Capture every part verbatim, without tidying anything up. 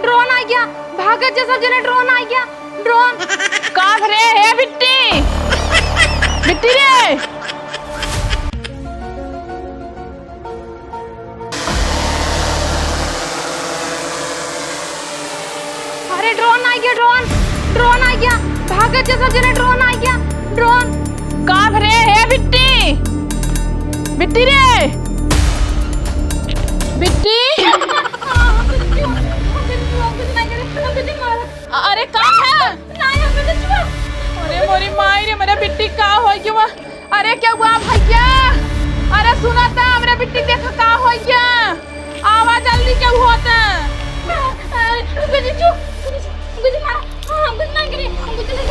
ड्रोन आ गया, भागत जा सब जने, ड्रोन आ गया, ड्रोन। का रे, हे बिट्टी, बिट्टी रे। अरे ड्रोन आ गया, ड्रोन, ड्रोन आ गया, भागत जा सब जने, ड्रोन आ गया, ड्रोन। का रे, हे बिट्टी, बिट्टी रे, बिट्टी। अरे का है? अरे मोरी माई रे, मेरे बिट्टी का हो गया? अरे केहू बा भैया, अरे सुना ता, हमरे बिट्टी देख का होइ गया, आवा जल्दी केहू होता।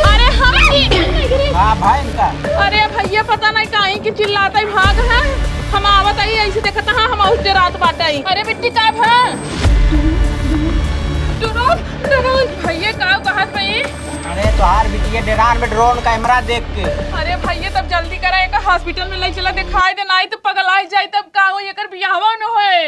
अरे हम की, हाँ भाई इनका। अरे भैया पता नहीं काहे कि चिल्लाता ही भाग है, हम आवत आई ऐसे देखता हाँ हम उस रात बाटा ही। अरे बिट्टी का भा? डरोन, डरोन भैया का कहत भाई? अरे तोहार बिटिया डेरान में ड्रोन कैमरा देख के। अरे भैया तब जल्दी करा, एक हॉस्पिटल में ले चला दिखाई दे, नहीं तो पगलाई जाई तब का होई, एकर बियाहवा न होए।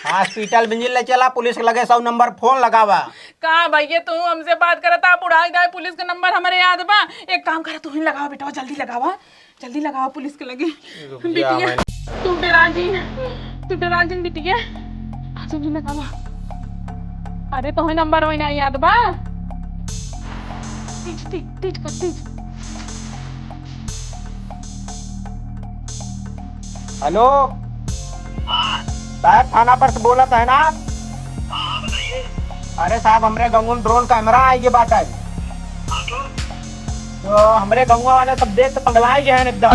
हॉस्पिटल में ले चला, पुलिस के लगे सौ नंबर फोन लगावा। का भैया तू हमसे बात करता, बुढ़ाई गए, पुलिस का नंबर हमरे याद बा। एक काम करा, तू ही लगावा बेटवा, जल्दी लगावा, जल्दी लगावा पुलिस के लगे। रुक जा, बिटिया, मैं तू डेरा जिन, तू डेरा जिन बिटिया, जल्दी लगावा। अरे तोहे नंबर वही नहीं याद बा। तेज, तेज, तेज कर, तेज। हेलो, साहब थाना पर से बोलत है ना? अरे साहब, हमरे गाँव में ड्रोन कैमरा आइगे बाटे। तो हमरे गाँव वाले सब देख के पगलाइ गए हैं एकदम।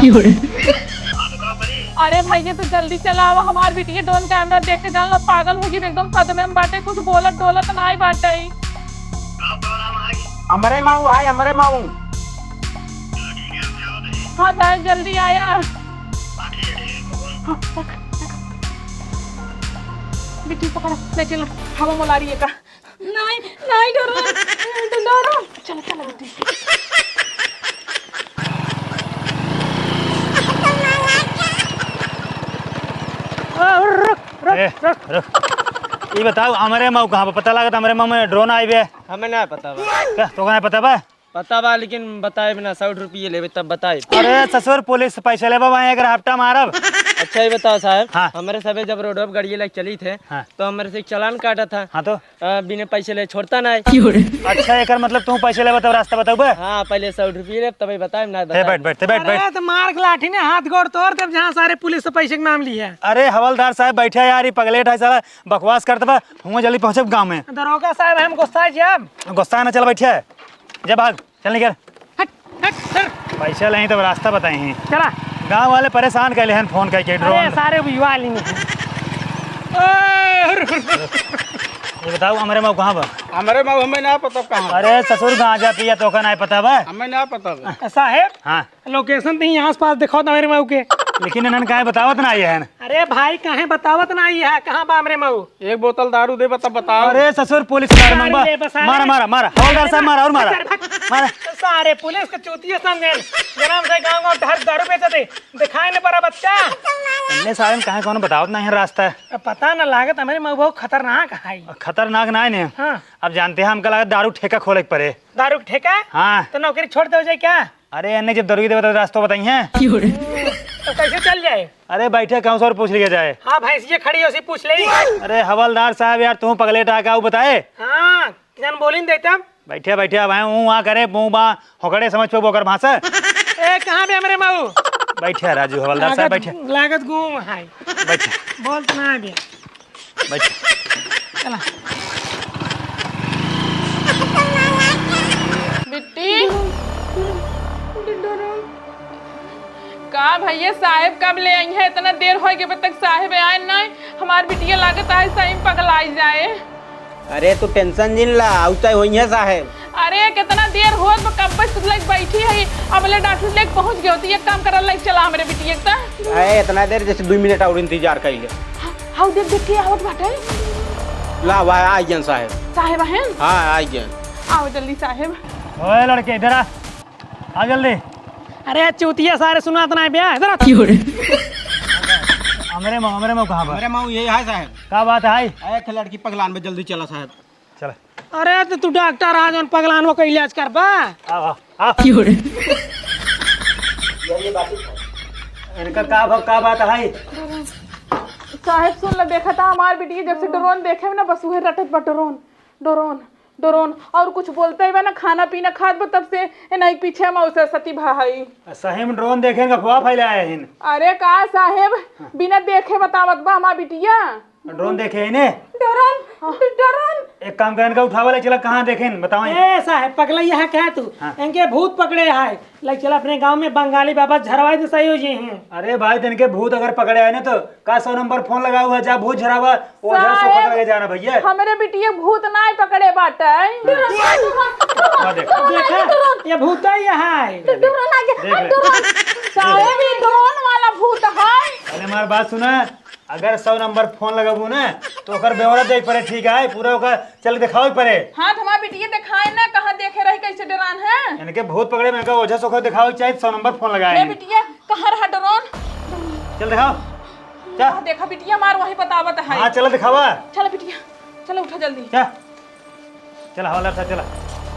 अरे भैया, तू जल्दी चला आवा, हमार बिटिया ड्रोन कैमरा देख के जान लो, पागल होगी एकदम सदमे में बाटे, कुछ बोलत डोलत नाई बाटे। हमरे माऊ भाई, हमरे माऊ। हाँ साहब, जल्दी आया। हाँ, पकड़, पकड़। बिट्टी पकड़ा, ले चलो, हवा मोलारी है का? नहीं, नहीं, डरो, डरो। चलो, चलो, बिट्टी। ओ, रुक, रुक, ए, रुक। रुक। ई बताओ, हमरे माऊ कहाँ बा? पता लागत हमरे माऊ में ड्रोन आइबे। हमें ना पता बा। क्या, तोका ना पता बा? पता बा, लेकिन बताइब ना, सौ रुपये लेबे तब बताइब। अरे ससुर, पुलिस से पैसा लेबा, वहीं अगर हफ्ता मारब। अच्छा, ये बताओ साहब, हाँ। हमरे सबे जब रोड पर गड़िए लेके चली थे, हाँ। तो हमरे से एक चालान काटा था। हाँ तो? आ, बिना पैसे ले छोड़ता नहीं। अच्छा, एकर मतलब तू पैसे लेबा तब रास्ता बताउबे? हाँ, पहले सौ रुपये लेब, तबे बताइब ना, हे, बताइब। बैठ, बैठ, ते बैठ, अरे बैठ। तो मार के लाठी ने हाथ गोड़ तोड़ देब, जहाँ सारे पुलिस से पैसे के नाम लिए। अरे हवलदार साहब, बैठा यार, ई पगलेट है साला, बकवास करत बा। हुआं जल्दी पहुँचब गाँव में। दरोगा साहब, हम गुस्सा जाब। गुस्सा ना, चल बैठे। जा भाग, चल निकल। हट, हट, हट। पैसा लें तब रास्ता बताई हैं। चला। गाँव वाले परेशान कैले हैं फोन करके, अरे ड्रोन। सारे युवा आली में। ये बताओ, हमरे माऊ कहाँ बा? हमरे माऊ हमें ना पता कहाँ बा। अरे ससुर, गांजा पिया, तोका ना पता बा? हमें ना पता बा। साहेब, हाँ। लोकेशन तो यहीं आसपास दिखाओ तो हमरे मऊ के। लेकिन इन्हन काहे बतावत ना आई है? अरे भाई, काहे बतावत ना आई है? कहाँ बा हमरे मऊ? एक बोतल दारू देबा तब बताओ। अरे ससुर, पुलिस कार सारे मंगवा। ले बस, सारे। मारा, मारा, मारा। हवलदार साहब, मारा और मारा। सारे भाग। मारा। सारे पुलिस के चूतिया समझे। गरम से गाँव गाँव हर दारू बेचते। दिखाई नहीं पड़ा बच्चा। इन्ने सारे में काहे कौनो बतावत नहीं है रास्ता? अब पता ना लागत, हमरे मऊ बहुत खतरनाक है। खतरनाक ना है ने? हाँ। अब जानते हैं, हमका लागत दारू ठेका खोले के पड़े। दारू के ठेका? हाँ। तो नौकरी छोड़ दे जाए क्या? अरे, एन्ने जब दरुई देवे तो रास्तो बताई हैं। तो कैसे चल जाए? अरे, बैठे कहूँ से और पूछ लिया जाए। हाँ, भैंसिया खड़ी है, उसे पूछ ले। अरे, हवलदार साहब, यार, तू पगलेट आ का, वो बताए? हाँ, किसान बोली नहीं देता। बैठे, बैठे, अब आए हूँ, वहाँ करे, मुँह बा, होकड़े समझ पे बोकर भाषा। ए, कहाँ बे हमरे मऊ? बैठे, राजू हवलदार साहब, लागत, बैठे। लागत घूम है। बैठे। बोल तो ना बे। बैठ। चला। बिट्टी। का भैया, साहेब कब ले आई है? इतना देर हो गए, अब तक साहेब आए नहीं। हमार बिटिया लागत है सही में पगलाई जाए। अरे तू टेंशन जिन ला, आउते होई है साहेब। अरे, कितना देर होत बा, कब से लग बैठी है, अब ले डॉक्टर लेके पहुंच गए होती। एक काम कर, ले चला हमरे बिटिया के। अरे, इतना देर जैसे दो मिनट और इंतजार कर ले। हाँ, हाँ, देख, देख के आवत बाटे। ला, वाह, आ गए साहेब। साहेब हैं? हाँ, आ गए। आओ जल्दी साहेब। ओए लड़के, इधर आ। आ जल्दी। अरे, चूतिया सारे सुनात ना है बे, इधर आ। हमरे मऊ, हमरे मऊ कहाँ बा? हमरे मऊ यही है साहेब। का बात है? अरे, एक लड़की पगलान में जल्दी चला साहेब। चला। अरे तो तू डॉक्टर आ, जौन पगलानवा का इलाज करबा। आओ, आओ, आओ। क्यों रे? इनका का भ-, का बात है? साहेब सुन ल, देखा था हमार बिटिया जब से डरोन देखे ना, बस उहे रटत बा, डरोन, डरोन, डरोन, और कुछ बोलते ही बा ना, खाना पीना खात बा तब से, ए, नहीं पीछे हम उसे सती भा हई। सही में डरोन देखे का अफवाह फैलाए हिन। अरे का साहेब, बिना देखे बतावत बा हमार बिटिया। डरोन देखे ही ने? डरोन, हाँ। डरोन। एक काम कर, इनका उठावा ले चला, कहाँ देखे न, बताओ। ए साहेब, पगला यहाँ क्या तू? हाँ। इनके भूत पकड़े है, ले चला अपने गांव में बंगाली बाबा झरवाई दे, सही हो जी हैं। अरे भाई, तो इनके भूत अगर पकड़े आए ना तो का सौ नंबर फोन लगा हुआ, जा भूत झरावा, ओझा साहेब, सोखा लगे जाना भैया। हमरे बिटिया भूत नाय पकड़े बाटे। हाँ। हाँ, देखो। देखा, ये भूत ही है। डरोन आ गया, देख ले। डरोन। साहेब, ये डरोन वाला भूत है। अरे हमार बात सुना, अगर सौ नंबर फोन लगबू ना, तो ओकर ब्यौरा देख पड़े, ठीक है? पूरा ओकर चल के दिखावे पड़े। हाँ, तो हमार बिटिया दिखाए ना, कहाँ देखे रही, कैसे डरान है? इनके भूत पकड़े में का ओझा सोखा दिखावे के चाही, सौ नंबर फोन लगाए। ले बिटिया, कहाँ रहा डरोन? चल दिखाओ। चल। हाँ, देखा बिटिया, मार वही बतावत है। हाँ, चल दिखावा। चल बिटिया, चल उठा जल्दी। चल। चला हवलदार साहब, चला,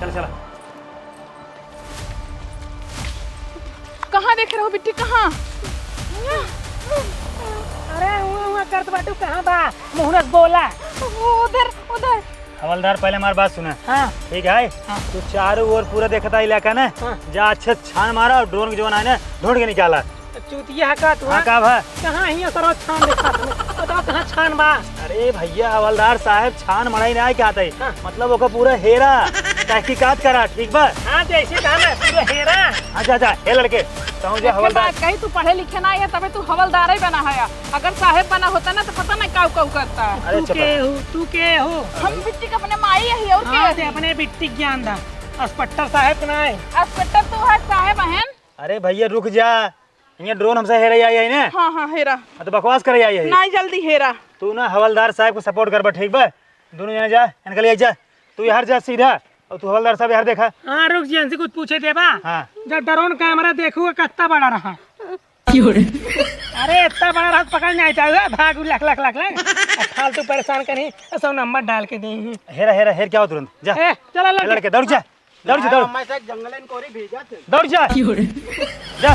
चला, चला। कहाँ देख रहे हो बिट्टी, कहाँ? अरे हुआ हुआ करत बाटू, कहाँ बा? मुहरत बोला। वो उधर, उधर। हवलदार, पहले हमार बात सुना। हाँ। ठीक है? हाँ। तू चारों ओर पूरा देखता इलाका ना। हाँ। जा, अच्छे छान मारा और ड्रोन के जवान आए ना, ढूंढ के निकाला। चूतिया है का तू, हाँ, हाँ? का भा? कहाँ हियाँ सरवा छान देखा तूने? बताओ कहाँ छान बा? अरे भैया हवलदार साहब, छान मड़ाई ना क्या आते? हाँ। मतलब ओका पूरा हेरा, तहकीकात करा, ठीक बा? हाँ, जैसे कहा ना, पूरा हेरा। हाँ, जा, जा, हे लड़के, कहूँ जा एक हवलदार। बात कही, तू पढ़े लिखे ना है, तबे तू हवलदार ही बना है। अगर साहेब बना होता ना, तो पता नहीं काऊ काऊ करता। अरे तू चुप के रह। हो, तू के हो? हम बिट्टी के अपने माई यही और हाँ, के ते अपने बिट्टी ज्ञान दा। इंस्पेक्टर साहेब के ना है। इंस्पेक्टर तू है, साहेब अहन। अरे भैया रुक जा, ये ड्रोन हमसे हेरे आई है ना? हाँ, हाँ, हेरा। हाँ, तो बकवास करे आई है। नहीं, जल्दी हेरा। तू ना हवलदार साहब को सपोर्ट कर बा, ठीक बा? दोनों जने जा, इनके लिए जा। तू यहाँ जा सीधा, और तू हवलदार साहब यहाँ देखा। हाँ, रुक जी, इनसे कुछ पूछे देबा। हाँ। जब ड्रोन कैमरा देखूगा, कितना बड़ा रहा? क्यों रे? अरे, इतना बड़ा रहा, पकड़ नहीं आता हुआ, भाग लख, लख, लख, लख। अब फालतू परेशान करी, सब नंबर डाल के दे। हेरा, हेरा, हेर क्या हो तुरंत? जा। ए, चला, ए, लड़के। लड़के, दौड़ जा। दौड़ जा, दौड़। मैं से जंगलन कोरी भेजा थे। दौड़ जा। क्यों रे? जा।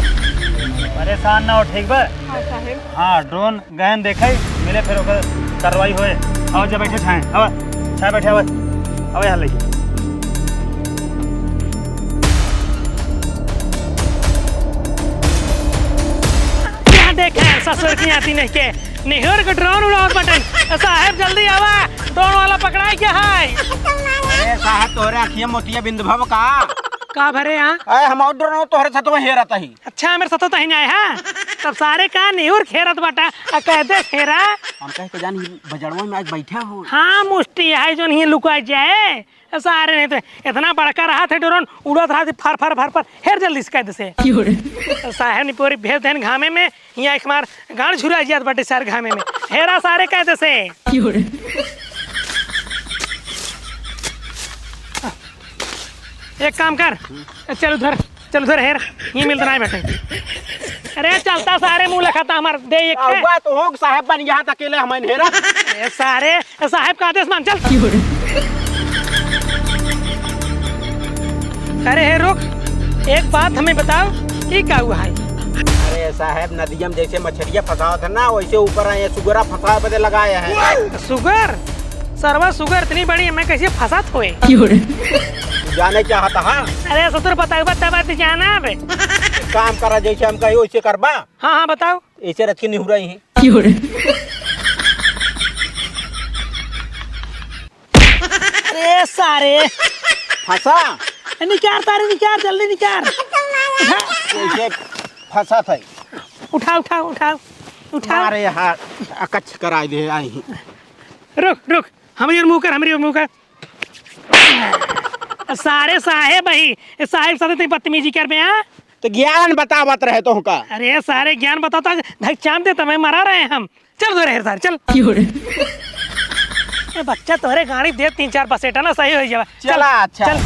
परेशान ना हो, ठीक बा? हाँ, साहेब। हाँ, ड्रोन गहन देखे, मिले फिर ओकर कार्रवाई होए। आओ, जा बैठे छाए। आओ, छाए बैठे, आओ। आओ यहाँ लेके। क्या देखे ससुर की आती नहीं के? निहुर के ड्रोन उड़ावत बाटेन। साहेब, जल्दी आवा, ड्रोन वाला पकड़ाई क्या है? अरे साहेब, तोहरे अखिया मोतिया बिंद भव का? का भरे यहाँ? अरे, हम और ड्रोन तोहरे साथ में हेरत ही। अच्छा, मेरे साथ तो ही नहीं आए, हाँ? तब सारे का निहुर खेरत बाटा, आ कह दे हेरा। हम कह के जान, ही बजड़वा में आज बैठे हो। हाँ, मुष्टी है, जोन ही लुका जाए। सारे नहीं तो इतना बड़का रहा थे ड्रोन, उड़त रहा थे फर, फर, फर, फर। हेर जल्दी से कायदे से। क्यों रे? साहेब ने पूरी भेज देन घामे में, यहाँ एक मार गाड़ झुरा जियात बाटे सारे घामे में। हेरा सारे कायदे से। क्यों रे? एक काम कर, चल उधर, चल उधर हेर, ये मिलता नहीं बेटे। अरे चलता सारे मुँह लखाता हमार दे एक है। आउबा तो हो साहेब बन यहाँ तक अकेले हमें हेरा। ए सारे, ए साहेब का आदेश मान, चल। अरे हे रुक, एक बात हमें बताओ, ई का हुआ है? अरे साहेब, नदिया में जैसे मछलिया फंसावत है ना, वैसे ऊपर आए सुगरा फंसावे बदे लगाए हैं। सुगर? सरवा सुगर इतनी बड़ी है, मैं कैसे फंसात होए? तू जाने चाहता है? अरे ससुर बताओ, बता बात जाना बे। काम करा, जैसे हम कही वैसे करबा। हाँ, हाँ, बताओ। ऐसे रच के निहुराई है। अरे सारे। फंसा। ए, निकार सारे, निकार, जल्दी निकार। उठा। ऐसे फंसा था। उठा, उठा, उठा, उठा। अरे यार, अकच्छ कराई दे आई। रुक, रुक, हमरी ओर मुँह कर, हमरी ओर मुँह कर। सारे साहेब ही, साहेब साथे ते बदतमीजी करबे, हाँ? तो ज्ञान बतावत रहे तोहका। अरे सारे ज्ञान बताता, धक चाम दे तमे मरा रहे हम। चल दो रे सारे, चल। ए बच्चा तोहरे गाड़ी दे तीन चार बसेटा ना सही हो जावा। चल, चला, अच्छा। चल।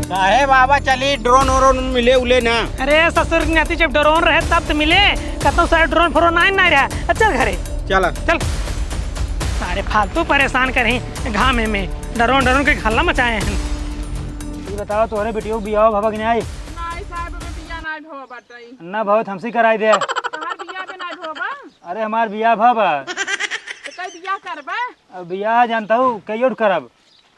काहे बाबा, चली ड्रोन व्रोन मिले उले ना। अरे ससुर के नाती, जब ड्रोन रहे तब तो मिले, कतौ सारे ड्रोन फ्रोन नाहीं, नाहीं रहा। अब चल घरे। चल। चल। सारे फालतू परेशान करहीं घामे में, ड्रोन ड्रोन के हल्ला मचाए हैं। ई बतावा, तोहरे बिटियो बियाह भवा कि नाहीं? नाहीं साहेब, अबे बियाह नाहीं भवा बाटइ। ना भवा त हमसे कराई दे। तोहार बियाह बे नाहीं भवा बा? अरे हमार बियाह भवा बा। त कई बियाह करबा? अब बियाह जानता हूँ, कई उठ करब।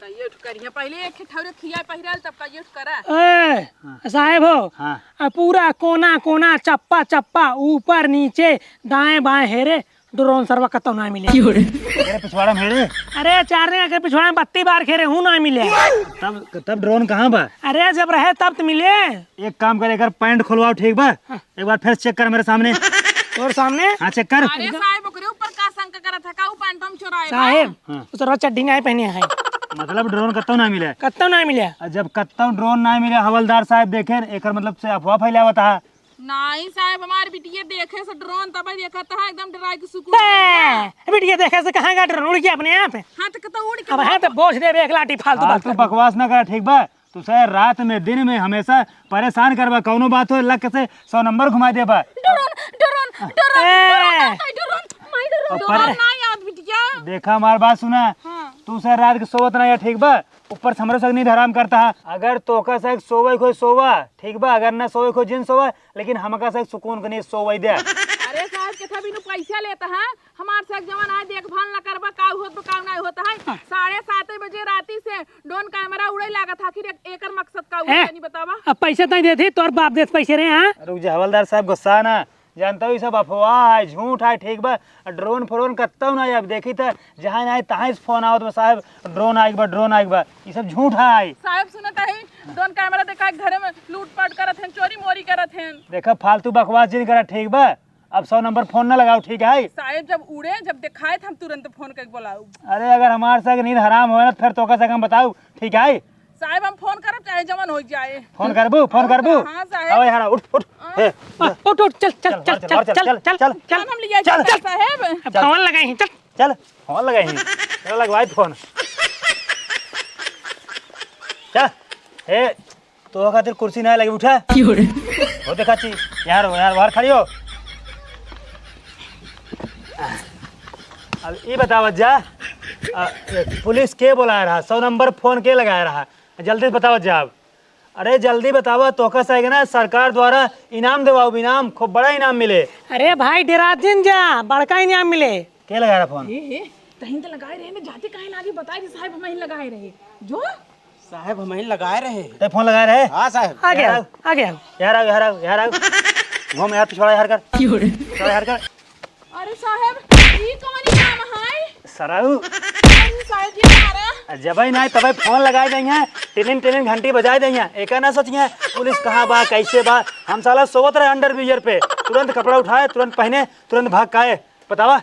कहिए उठ करिहे, पहिले एक ठे ठौरे खिया पहिराल, तब कहिए उठ करा। ए, हाँ। साहेब हो, हाँ। आ पूरा कोना कोना, चप्पा चप्पा, ऊपर नीचे, दाएं बाएं हेरे, ड्रोन सरवा कतौ ना मिले। क्यों रे? अरे पिछवाड़ा में हेरे। अरे चार दिन के पिछवाड़ा में बत्ती बार खेरे हूँ, ना मिले। तब, तब ड्रोन कहाँ बा? अरे जब रहे तब तो मिले। एक काम कर, एकर पैंट खोलवाओ, ठीक बा? हाँ। एक बार फिर से चेक कर मेरे सामने। तोर सामने? हाँ, चेक कर। अरे साहेब, ओकरे ऊपर का शंका करत है? का ऊ पैंटवा में चोराए बा? साहेब, हाँ। उ सरवा चड्डी नाहीं पहने है। मतलब ड्रोन कत्तौ ना मिले? कत्तौ ना मिले। आ, जब कत्तौ ड्रोन ना मिले, हवलदार साहेब देखे, एकर मतलब से अफवाह फैलावत है। नाहीं साहेब, हमार बिटिया देखे से ड्रोन तब देखत है, एकदम डराए के सुकून। बे, बिटिया देखे से कहाँ का ड्रोन उड़ के अपने आप? हाँ, तो कत्तौ उड़ के अब है तो बोझ देबे एक लाठी फालतू बात फालतू कर। बकवास ना कर, ठीक बा? तू साहेब रात में, दिन में हमेशा परेशान करबा, कौनो बात हो, लग से सौ नंबर घुमा देबा। ड्रोन, ड्रोन, ड्रोन, ए! ड्रोन, माई ड्रोन, और ड्रोन पर-, नाहीं आवत बिटिया। देखा, हमार बात सुना। हाँ। तू साहेब रात के सोवत नाहीं है, ठीक बा? ऊपर से हमरे से नींद हराम करता है। अगर तोका से सोवे को सोवा, ठीक बा, अगर ना सोवे को जिन सोवा, लेकिन हमका से सुकून के नींद सोवे दे। अरे साहेब, केथा बिनु पैसा लेता है, हमार से जवन आए देखभाल ना करबा, का होत बा, का नाहीं होत है। हाँ। साढ़े सात बजे राती से ड्रोन कैमरा उड़े लागत है, आखिर एक, एकर मकसद का हुआ, ए, तनी बतावा। अब पैसे तई देती, तोर बाप देत पैसे रहे, हाँ? रुक जा हवलदार साहेब, गुस्सा ना, जानता हूँ, ई सब अफवाह है, झूठ है, ठीक बा? ड्रोन फ्रोन कत्तौ ना, अब देखी त जहाँ नाहीं तहाँ से फोन आवत बा, "साहेब, ड्रोन आइग बा, ड्रोन आइग बा।" ई सब झूठ है। साहेब सुनत है, ड्रोन कैमरा देखा के घरे में लूटपाट करत हैं, चोरी मोरी करत हैं। देखा, फालतू बकवास जिन करा, ठीक बा? अब सौ नंबर फोन ना लगाओ, ठीक है? साहेब जब उड़े, जब देखाए त हम तुरंत फोन करके बोलाऊ। अरे अगर हमार से नींद हराम होए ना, फिर तोका से हम बताऊ, ठीक है? साहेब हम फोन करब चाहे जवन हो जाए। फोन करबू, फोन करबू? हाँ साहेब। अबे हरा, उठ, उठ। हाँ। हे, आ, उठ, उठ, चल, चल, चल, चल, चल, चल, चल, चल, चल। चल। हम, हम लिया चल। जाता साहेब। अब चल। फोन लगाई, चल। चल, फोन लगाई। चल लगवाई फोन। चल। हे, तो खातिर कुर्सी ना लगी, उठा। क्यों रे? वो देखा ची, यार, यार, बाहर खड़ी हो। अब ई बतावत जा, आ, पुलिस के बोलाए रहा, सौ नंबर फोन के लगाए रहा, जल्दी से बतावत जा अब। अरे जल्दी बतावा, तोहका साहेब ना सरकार द्वारा इनाम देवाओ, इनाम, खूब बड़ा इनाम मिले। अरे भाई, डेरा जिन जा, बड़का इनाम मिले। के लगाए रहा फोन? ए, ए, तहीं त लगाए रहे ना, जाते काहे ना आगे बताए दे साहेब, हमहीं लगाए रहे। जो? साहेब, हमहीं लगाए रहे। ते फोन लगाए रहे? हाँ साहेब। आ गया, यार आओ। आ गया। यार आओ, यार आओ, यार आओ। घूम यार, पिछवाड़ा यार कर। क्यों रे? पिछवाड़ा यार कर। अरे साहेब, ई कौन काम है? सराऊ। अरे साहेब जी, मारा। जबई नाहीं तबई फोन लगाए देइहैं, टिनिन टिनिन घंटी बजाए देइहैं। एका ना सोचिहैं पुलिस कहाँ बा, कैसे बा। हम साला सोवत रहे अंडरवियर पे, तुरंत कपड़ा उठाए, तुरंत पहने, तुरंत भाग काए। बतावा?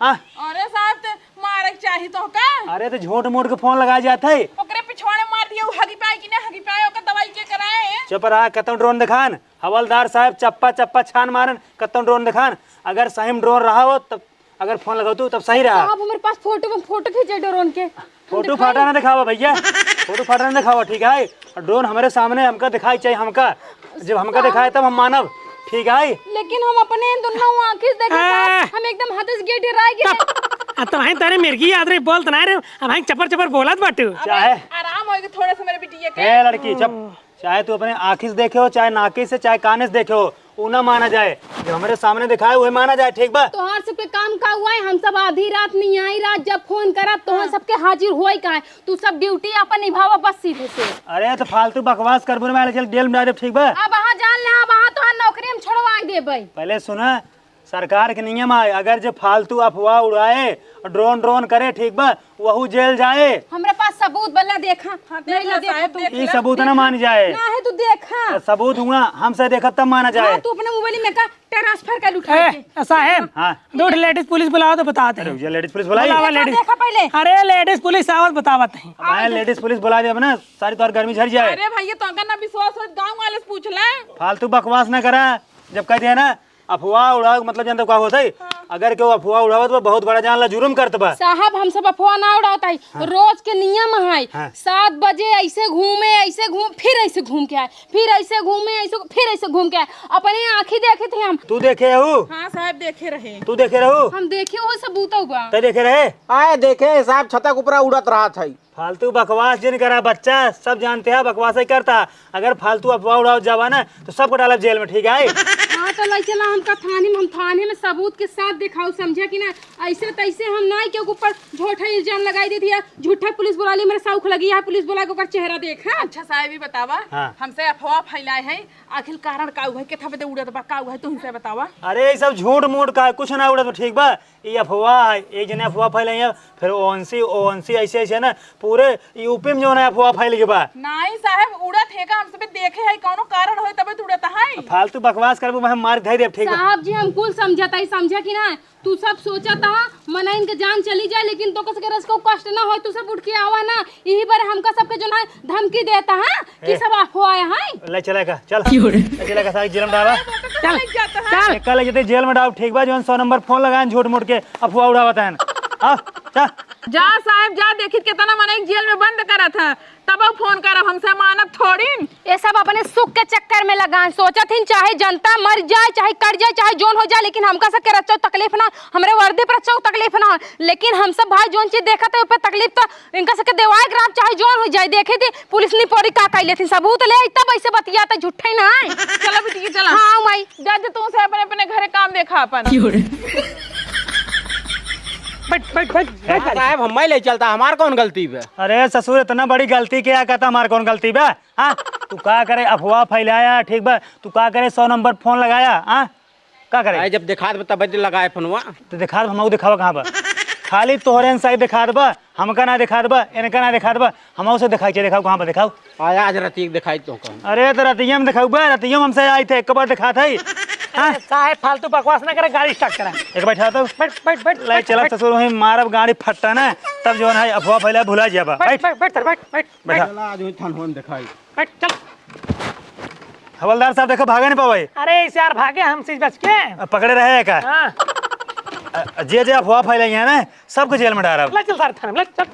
हाँ? अरे साहेब, ते मारे के चाही तोहका। अरे तो झूठ मूठ के फोन लगाए जात है। ओकरे पिछवाड़े मार दिया, उ हगी पाए कि ना हगी पाए, ओकर दवाई के कराए? चुप रहा, कतौ ड्रोन देखान। हवलदार साहेब चप्पा चप्पा छान मारन, कतौ ड्रोन देखान। अगर सही में ड्रोन रहा हो तब, अगर फोन लगावतू तब सही रहा। साहब, हमरे पास फोटो, हम फोटो खींचे ड्रोन के। फोटो फाटा ना दिखावा भैया, फोटो फाटा ना दिखावा, ठीक है? और ड्रोन हमरे सामने हमका दिखाई चाहिए, हमका, जब हमका दिखाए तब हम मानब, ठीक है? लेकिन हम अपने दुन्नो आँखी से देखे आ। साहब, हम एकदम हद से गे, डेराए गे। तब, आ, तब हैं तारे मिर्गी याद रे, बोलत ना रे, अब हैं चपर चपर बोलत बाटू। अबे, चाहे आराम होइगे थोड़ा सा मेरे बिटिया के। ए लड़की, चुप। चाहे तू अपने आँखी से देखे हो, चाहे नाकी से, चाहे काने से देखे हो, उ ना माना जाए। जो हमरे सामने दिखाए, उहे माना जाए, ठीक बा? तोहार सबके काम का हुआ है? हम सब आधी रात नहीं आई, रात जब फोन करब, तोहन हाँ। सबके हाजिर होई का है? तू सब ड्यूटी अपन निभावा बस सीधे से। अरे, तो फालतू बकवास करबो ना, मैं चल जेल में डाल देब, ठीक बा? अब वहाँ जान ले, अब वहाँ तोहार नौकरी हम छोड़वा देबै। पहले सुना, सरकार के नियम है, अगर जे फालतू अफवाह उड़ाए, ड्रोन ड्रोन करे, ठीक बा, वहू जेल जाए। हमरा पास सबूत बा, ला देखा। हाँ, देख नहीं ला, ला, देखा साहब, तू। देख ई ला, सबूत ना देखा। मानी जाए। ना है, तू देखा। सबूत हुआ, हमसे देखा तब माना जाए। हाँ, तू अपने मोबाइल में का ट्रांसफर कर उठा ए, के। साहेब, हाँ। दो ठे लेडीज पुलिस बुलाओ तो बता दे। अरे, ये लेडीज पुलिस बुलाई? बुलावा देखा, लेडीज। देखा पहले। अरे, लेडीज पुलिस आवत बतावत है। अब आए, लेडीज पुलिस बुला दे, अब ना सारी तोहर गर्मी झड़ जाए। अरे भैया, तो अगर ना विश्वास हो, गाँव वाले से पूछ ले। फालतू बकवास ना करा, जब कह दिया ना, अफवाह उड़ाओ, मतलब, जानते का होता है? हाँ। अगर केहू अफवाह उड़ावत बा, बहुत बड़ा जान ला जुर्म करत बा। साहब, हम सब अफवाह ना उड़ावत हई। हाँ। रोज के नियम है। हाँ। सात बजे ऐसे घूमे, ऐसे घूम, फिर ऐसे घूम के आए, फिर ऐसे घूमे, ऐसे, फिर ऐसे घूम के आए। अपने आँखी देखे थे हम। तू देखे हऊ? हाँ साहब, देखे रहे। तू देखे रहू? हम देखे हो, सबूत बा। तै देखे रहे? आए देखे साहब, छता के ऊपर उड़त रहत है। फालतू बकवास जिन करा बच्चा, सब जानते हैं बकवास ही करता। अगर फालतू अफवाह उड़ावत जाबा ना तो सबको डालब जेल में, ठीक है? हाँ तो ले चला हमका थाने में, हम थाने में सबूत के साथ दिखाऊ, समझा कि ना? ऐसे तैसे हम ना केहू के ऊपर झूठा इल्जाम लगाई देती है, झूठा पुलिस बुला ली, मेरे सौख लगी है पुलिस बुला के ओकर चेहरा देख। हाँ? अच्छा साहब, ये बतावा, हाँ। हमसे अफवाह फैलाए हैं, आखिर कारण का हुआ है, केथा बदे उड़त बा, का हुआ है, तू हमसे बतावा। अरे ये सब झूठ मूठ का है, कुछ ना उड़त बा, ठीक बा? ये अफवाह है, एक जने अफवाह फैलाई है, फिर ओनसी ओनसी ऐसे ऐसे ना पूरे यूपी में जो है अफवाह फैल गई बा। नहीं साहब, उड़त है का, हम सब देखे है, कौनो कारण होए तबे तो उड़त है। फालतू बकवास करबू, मैं मार धर देब, ठीक बा? साहब जी, हम कुल समझत है, समझा कि ना? तू सब सोचत हा मनइन के जान चली जाए, लेकिन तो कस के रस को कष्ट ना होए, तू सब उठ के आवा ना। यही बार हमका सबके जो है धमकी देता है कि ए। सब अफवाह है। ले चला का, चल। क्यों रे? ले चला का, साहब जेल में डाला। चल, चल। एक का ले जते जेल में डाल, ठीक बा? जौन सौ नंबर फोन लगाएन झूठ मूठ के अफवाह उड़ावत हैं। आ, चल। जा साहब जा, देखित केतना मनई जेल में बंद करत है, तब फोन करब, हमसे मानत थोड़ीन। ये सब अपने सुख के चक्कर में लगाएन, सोचत हिन चाहे जनता मर जाए, चाहे कट जाए, चाहे जौन हो जाए, लेकिन हमका सब के रच्चो तकलीफ ना, हमरे वर्दी पर रच्चो तकलीफ ना हो, लेकिन हम सब भाई जौन चीज देखत है, ओपे तकलीफ तो इनका सबके देवाए ग्राम चाहे जौन हो जाए। देखे थी पुलिस निपोरी का कैले थी, सबूत ले आई, तब ऐसे बतियात है, झूठे ना है। चला बिटिया, चला। हाँ माई। जा, जा, तू से अपने, अपने घरे काम देखा अपन। बैठ, बैठ, बैठ, बैठ। हाँ साहब, हम ले चलता, हमार कौन गलती बा? अरे ससुर, इतना बड़ी गलती क्या कहता, हमार कौन गलती बा? हाँ, तू का करे, अफवाह फैलाया, ठीक बा? तू का करे, सौ नंबर फोन लगाया, हाँ? का करे? भाई, जब दिखा दे तब तो लगाए फोनवा। तो दिखा दे, हमहू दिखावा कहाँ बा? खाली तोहरे साइड दिखा दे बा, हमका ना दिखा दे बा, इनका ना दिखा दे बा, हमहू से दिखाई, चल दिखाओ, कहाँ बा, दिखाओ। आया, आज राती के दिखाई तो कौन? अरे, तो रतिया में दिखाऊ बा, रतिया में हमसे आई थे, एक बार दिखा था ही। हाँ? अरे, साहब, फालतू बकवास ना करे, गाड़ी स्टार्ट करा। एक बैठा तो। बैठ, बैठ, बैठ, ले बैठ, चला बैठ। ससुर, वहीं मारब गाड़ी फट्टा ना, तब जो है अफवाह फैला, भुला जाबा। बैठ, बैठ। बैठ, बैठ, सर, बैठ, बैठ। बैठा। चला, आज वही थान होन दिखाई। हट, चल। हवलदार साहब, देखो, भागे नहीं पावे। अरे, इस यार भागे हमसे बच के। अब पकड़े रहे का? हाँ। अ, जे, जे अफवाह फैलाई है ना, सबको जेल में डारब। ले चल सारे थाने में, ले चल।